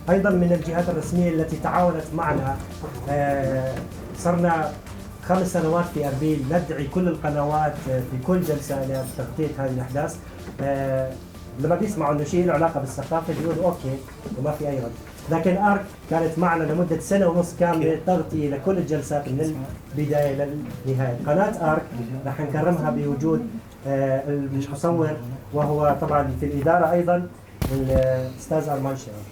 أيضا من الجهات الرسمية التي تعاونت معنا، صرنا 5 سنوات في أربيل ندعي كل القنوات في كل جلسة لتغطية هذه الأحداث. لما بيسمعوا إنه شيء له علاقة بالثقافة بيقولوا okay وما في أي رد، لكن أرك كانت معنا لمدة 1.5 سنة كاملة تغطية لكل الجلسات من البداية للنهاية. قناة أرك رح نكرمها بوجود المصور، وهو طبعا في الإدارة أيضا، الأستاذ أرمان شيران.